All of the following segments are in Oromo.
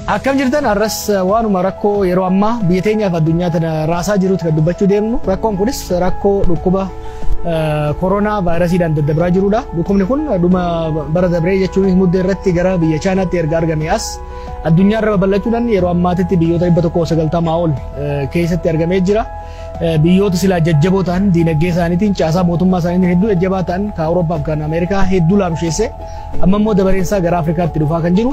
Akkam jirtan har'as waanuma rakkoo yeroo ammaa biyya teenyaaf addunyaa tana raasaa jirutti kan dubbachuu deemnu. Rakkoon kunis rakkoo dhukkuba koronaa vaayirasiidhaan daddabraa jirudha. Dhukkubni kun dhuma bara dabree jechuun muddee irratti gara biyya Chaayinaatti erga argame as addunyaa irra babal'achuudhaan yeroo ammaatitti biyyoota 190 ol keessatti argamee jira. Biyyoota silaa jajjaboo ta'an diinagdee isaaniitiin caasaa mootummaa isaaniitiin hedduu jajjabaa ta'an kan Awurooppaa fi kan Ameerikaa hedduu laamsheesse amma immoo dabareensaa gara Afrikaatti dhufaa kan jiru.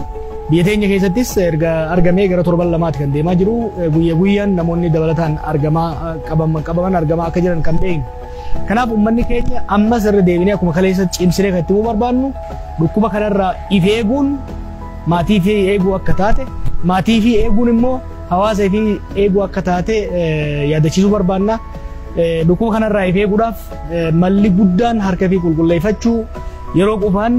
Biyya teenya keessattis erga argamee gara torban lamaatti kan deemaa jiru. Guyya guyyaan namoonni dabalataan argamaa qabaman argamaa akka jiran kan beeknu. Kanaaf uummanni keenya ammas irra deebinee akkuma kaleessa cimsinee kan itti barbaannu dhukkuba kanarraa if eeguun maatii fi eeguu akka taate, maatii fi eeguun immoo hawaasa fi eeguu akka taate yaadachiisuu barbaanna. Dhukkuba kanarraa if eeguudhaaf malli guddaan harka fi qulqulleeffachuu, yeroo qufaan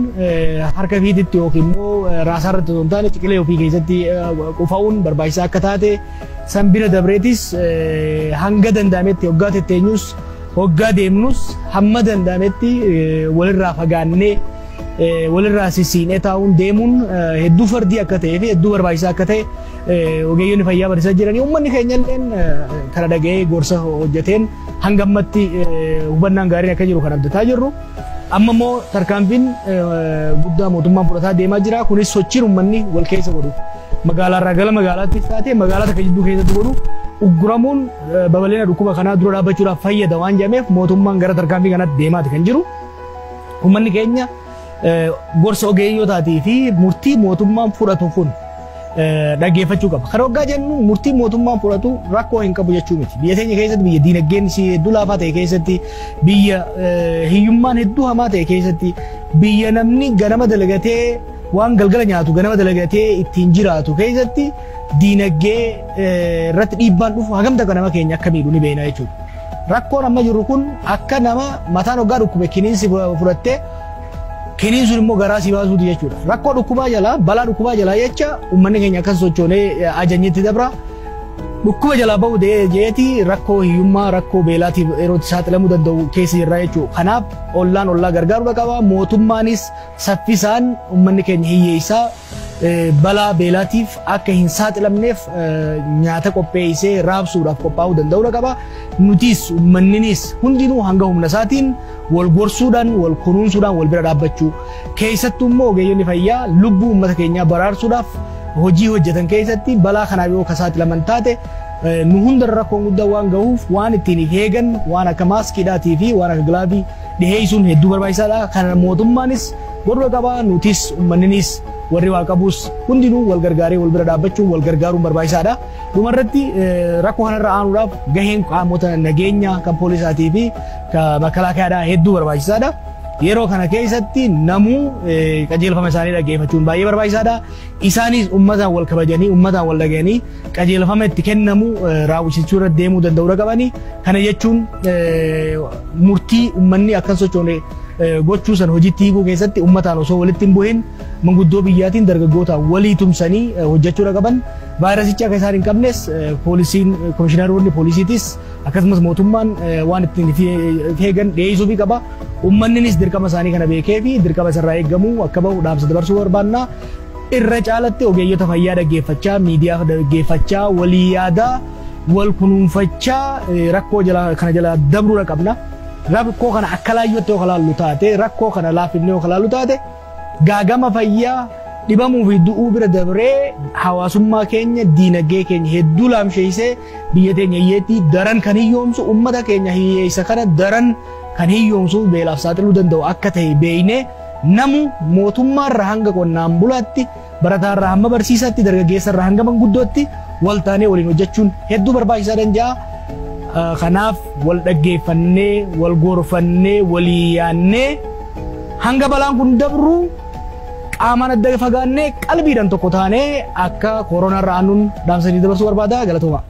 harka fiititti yookiin immoo raasaa irratti osoo hin taane ciqilee ofii keessatti qufa'uun barbaachisaa akka taate, san bira dabreetis hanga danda'ametti hoggaa tetteenyus hoggaa deemnus hamma danda'ametti walirraa fagaannee walirraa sissiinee taa'uun deemuun hedduu fardii akka ta'ee fi hedduu barbaachisaa akka ta'e ogeeyyonni fayyaa barsiisaa jiranii. Uummanni keenya illeen kana dhaga'ee gorsa hojjeteen hanga ammatti hubannaan gaariin akka jiru kan abdataa jirru. Amma immoo tarkaanfiin guddaa mootummaan fudhataa deemaa jira. Kunis sochiin uummanni wal keessa godhu magaalaarraa gara magaalaatti taatee magaalaa takka jidduu keessatti godhu ugguramuun babal'ina dhukkuba kanaa dura dhaabbachuudhaaf fayyada waan jedhameef mootummaan gara tarkaanfii kanaatti deemaati kan jiru. Uummanni keenya gorsa ogeeyyotaatii fi murtii mootummaan fudhatu kun dhaggeeffachuu qaba. Kana waggaa jennu murtii mootummaan fudhatu rakkoo hin qabu jechuu miti. Biyya teenya keessatti, biyya diinagdeen isii hedduu laafaa ta'e keessatti, biyya hiyyummaan hedduu hamaa ta'e keessatti, biyya namni ganama dalagatee waan galgala nyaatu ganama dalagatee ittiin jiraatu keessatti diinagdee irratti dhiibbaan dhufu hagam takka nama keenya akka miidhu ni beekna jechuudha. Rakkoon amma jirru kun akka nama mataan hoggaa dhukkube kiniinsi fudhattee kiniin sun immoo garaa si baasuuti jechuudha. Rakkoo dhukkubaa jalaa, balaa dhukkubaa jalaa jecha uummanni keenya akkas sochoonee ajanyitti dabra. Dhukkuba jalaa bahu jeeti rakkoo hiyyummaa, rakkoo beelaatiif yeroo itti saaxilamuu danda'u keessa jirra jechuudha. Kanaaf ollaan ollaa gargaaruu qaba. Mootummaanis saffisaan uummanni keenya hiyyeessaa balaa beelaatiif akka hin saaxilamneef nyaata qopheessee raabsuudhaaf qophaa'uu danda'uu qaba. Nutis uummanninis hundinuu hanga humna isaatiin wal gorsuudhaan, wal kunuunsuudhaan wal bira dhaabbachuu. Keessattuu immoo ogeeyyonni fayyaa lubbuu uummata keenyaa baraarsuudhaaf hojii hojjetan keessatti balaa kanaaf yoo ka saaxilaman taate nu hundarra rakkoon guddaa waan gahuuf waan ittiin eegan waan akka maaskiidhaatii fi waan akka gilaavii dhiheessuun hedduu barbaachisaadha. Kana mootummaanis godhuu qaba. Nutis uummanninis warri waa qabus hundinuu wal gargaaree wal bira dhaabbachuun wal gargaaruun barbaachisaadha. Dhumarratti rakkoo kanarra aanuudhaaf gaheen qaamota nageenyaa kan poolisaatii fi kan makalaakayaadhaa hedduu barbaachisaadha. Yeroo kana keessatti namuu qajeelfama isaanii dhaggeeffachuun baay'ee barbaachisaadha. Isaanis uummataan wal kabajanii uummataan wal dhaga'anii qajeelfama itti kennamu raawwisiisuu irra deemuu danda'uudha qabanii. Kana jechuun murtii uummanni akkan sochoone gochuu san hojiitti hiikuu keessatti uummataan osoo walitti hin bu'in manguddoo biyyaatiin dargaggootaan walii tumsanii hojjechuudha qaban. Vaayirasicha akka isaan hin qabnes poolisiin, komishinaroonni poolisiitis akkasumas mootummaan waan ittiin eegan dhiyeessuufii qaba. Uummanninis dirqama isaanii kana beekee fi dirqama isarraa eegamu akka bahu dhaamsa dabarsuu barbaanna. Irra caalatti ogeeyyota fayyaa dhaggeeffachaa, miidiyaa dhaggeeffachaa, walii yaadaa, wal kunuunfachaa rakkoo kana jala dabruudha qabna. Rakkoo kana akka laayyootti yoo kalaallu taate, rakkoo kana laafinnee yoo kalaallu taate, gaagama fayyaa dhibamuu fi du'uu bira dabree hawaasummaa keenya diinagdee keenya hedduu laamsheessee biyya teenya hiyyeetti daran kan hiyyoomsu, uummata keenya hiyyeessa kana daran kan hiyyoomsu beelaaf saaxiluu danda'u akka ta'e beeknee namu mootummaarraa hanga qonnaan bulaatti, barataarraa hamma barsiisaatti, dargaggeessarraa hanga manguddootti wal taanee waliin hojjechuun hedduu barbaachisaa danda'a. Kanaaf wal dhaggeeffannee, wal gorfannee, walii yaannee hanga balaan kun dabru qaamaan adda fagaannee qalbiidhaan tokko taanee akka kooronaarraa aanuun dhaamsanii dabarsuu barbaada. Galatooma.